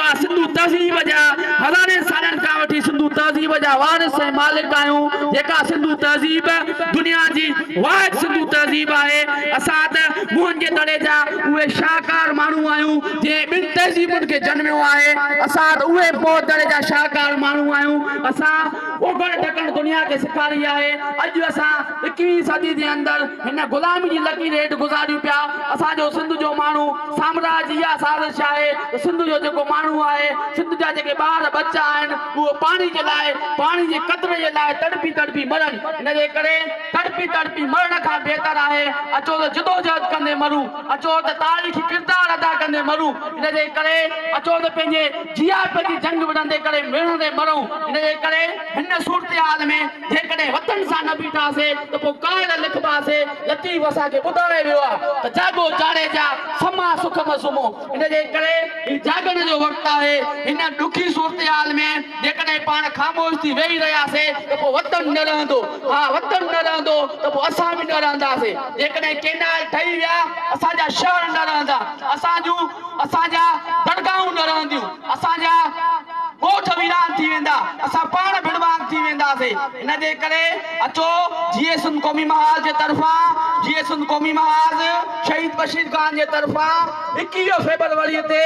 اها سنڌو تهذيب جا هزارين سالن کان وٺي سنڌو تهذيب جا وارث ۽ مالڪ آهيون، جيڪا سنڌو تهذيب دنيا جي واحد سنڌو تهذيب آهي. اسان ته موهن جي دڙي جا اهي شاهڪار ماڻهو آهيون، جنهن ٻن تهذيبن کي جنميو آهي. اسان ته اهي موهن دڙي جا شاهڪار ماڻهو آهيون. اسان اوگهڙ ڍڪڻ دنيا کي سيکاري آهي. اڄ اسان ايڪويهين صدي جي اندر هن غلامي جي لڪير هيٺ گذاريون پيا. اسان جو سنڌ جو ماڻهو سامراج جي اها سازش آهي ته سنڌ جو جيڪو ماڻهو آهي، سنڌ جا جيڪي ٻار ٻچا آهن اهو پاڻي جي لاء، پاڻي جي قطري جي لاء تڙپي تڙپي مرن. ان جي ڪري تڙپي تڙپي مرڻ کان بهتر آهي اچو ته جدوجهد ڪندي مرون، اچو ته تاريخي ڪردار ادا ڪندي مرون. ان جي ڪري اچو ته پنهنجي جياپي جي جنگ وڙهندي ڪري وڙهندي مرون. ان جي ڪري هن صورتحال ۾ جيڪڏهن وطن سان نه بيٺاسي ته پوء ڪانئر لکباسي. لطيف اسان کي ٻڌائي ويو آهي ته جاڳو جاڙيجا، سما سک م سمهو. ان جي ڪري هي جاڳڻ جو وقت آهي. هن ڏکي صورتحال ۾ جيڪڏهن پاڻ خاموش ٿي ويهي رهياسي ته پوء وطن نه رهندو. ها وطن نه رهندو ته پوء اسان به نه رهنداسي. جيڪڏهن ڪينال ٺهي ويا اسان جا شهر نه رهندا، اسان جون اسان جا درگاهون نه رهنديون، اسان جا ڳوٺ ويران ٿي ويندا، اسان پاڻ ڀڙوانگ ٿي وينداسين. ان جي ڪري اچو جيئي سنڌ قومي محاذ جي طرفان جيئي سنڌ قومي محاذ شهيد بشير خان جي طرفان 21 فيبروري تي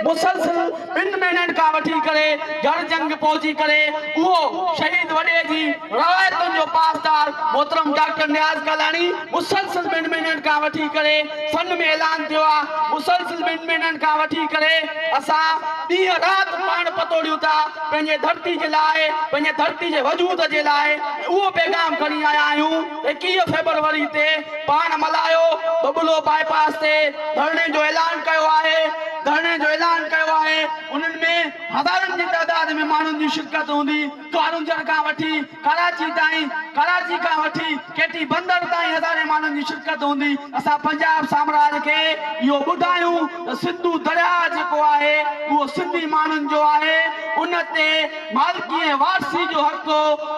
مسلسل ٻن مهينن کان وٺي ڪري گهر جنگ پهچي ڪري اهو شهيد وڏي جي روايتن جو پاسدار محترم ڊاڪٽر نياز ڪالاڻي مسلسل ٻن مهينن کان وٺي ڪري سن ۾ اعلان ٿيو آ مسلسل ٻن مهينن کان وٺي ڪري اسان ڏينهن رات پاڻ پتوڙيون ٿا پنهنجي ڌرتي جي لاء پنهنجي ڌرتي جي وجود جي لاء اهو پيغام کڻي آيا آهيون ته 21 فيبروري تي پاڻ ملهايو ٻٻلو باء پاس تي ڌرڻي جو اعلان ڪيو آهي ڌرڻي جو اعلان ڪيو آهي انهن ۾ هزارن جي تعداد ۾ ماڻهن جي شرڪت هوندي ڪارونجهر کان وٺي ڪراچي تائين، ڪراچي کان وٺي ڪيٽي بندر تائين هزارين ماڻهن جي شرڪت هوندي. اسان پنجاب سامراج کي اهو ٻڌايون ته سنڌو درياهه جيڪو آهي اهو سنڌي ماڻهن جو آهي، ان تي مالڪي ۽ وارثي جو حق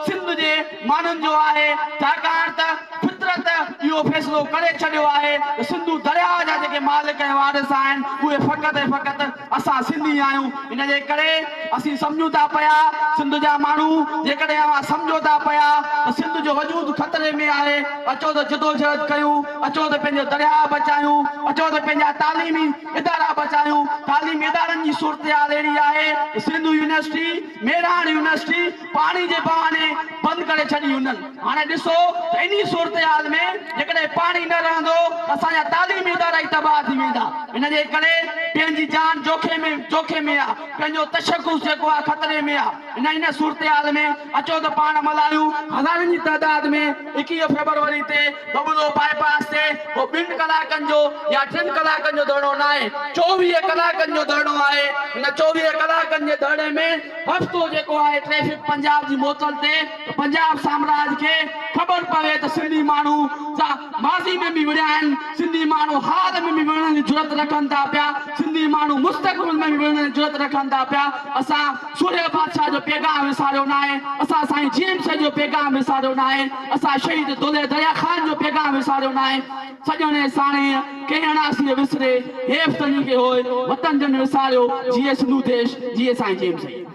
سنڌ جي ماڻهن جو آهي، ڇاڪاڻ ته فطرت اهو فيصلو ڪري ڇڏيو آهي ته سنڌو درياهه جا جيڪي مالڪ ۽ وارث آهن اهي فقط ۽ فقط اسان سنڌي آهيون ان جي ڪري اسين سمجهون ٿا پيا سنڌ جا ماڻهو جيڪڏهن اوهان سمجهو ٿا پيا ته سنڌ جو وجود خطري ۾ آهي اچو ته جدوجهد ڪيون اچو ته پنهنجو درياهه بچايون اچو ته پنهنجا تعليمي ادارا بچايون تعليمي ادارن جي صورتحال اهڙي آهي ته سنڌ يونيورسٽي مهراڻ يونيورسٽي پاڻي جي بهاني بند ڪري ڇڏي هنن هاڻي ڏسو ته انهي صورتحال ۾ جيڪڏهن پاڻي نه رهندو ته اسان جا تعليمي ادارا ئي تباهه ٿي ويندا ان جي ڪري پنهنجي جان جوکي ۾ جوکي ۾ آ پنهنجو تشخص جيڪو آ خطري ۾ آ ان ان صورتحال ۾ اچو ته پاڻ ملهايون هزارن جي تعداد ۾ 21 فيبروري تي ٻٻلو باء پاس تي ڪو ٻن ڪلاڪن جو يا ٽن ڪلاڪن جو ڌرڻو ناهي 24 ڪلاڪن جو ڌرڻو آهي ان 24 ڪلاڪن جي ڌرڻي ۾ هفتو جيڪو آهي ٽريفڪ پنجاب جي معطل تي ته پنجاب سامراج کي خبر پوي ته سنڌي ماڻهو سان ماضي ۾ به وڙهيا آهن، سنڌي ماڻهو حال ۾ به وڙهڻ جي جرئت رکن ٿا پيا، سنڌي ماڻهو مستقبل ۾ به وڙهڻ جي جرئت رکن ٿا پيا. اسان سورهيه بادشاهه جو پيغام وساريو ناهي، اسان سائين جي ايم سيد جو پيغام وساريو ناهي، اسان شهيد دولهه دريا خان جو پيغام وساريو ناهي. سڄڻ ۽ ساڻيهه ڪنهن اڻاسيء وسري، حيف تنهن کي هوء وطن جن وساريو، جيئي سنڌو ديش، جيئي سائين جي ايم سيد.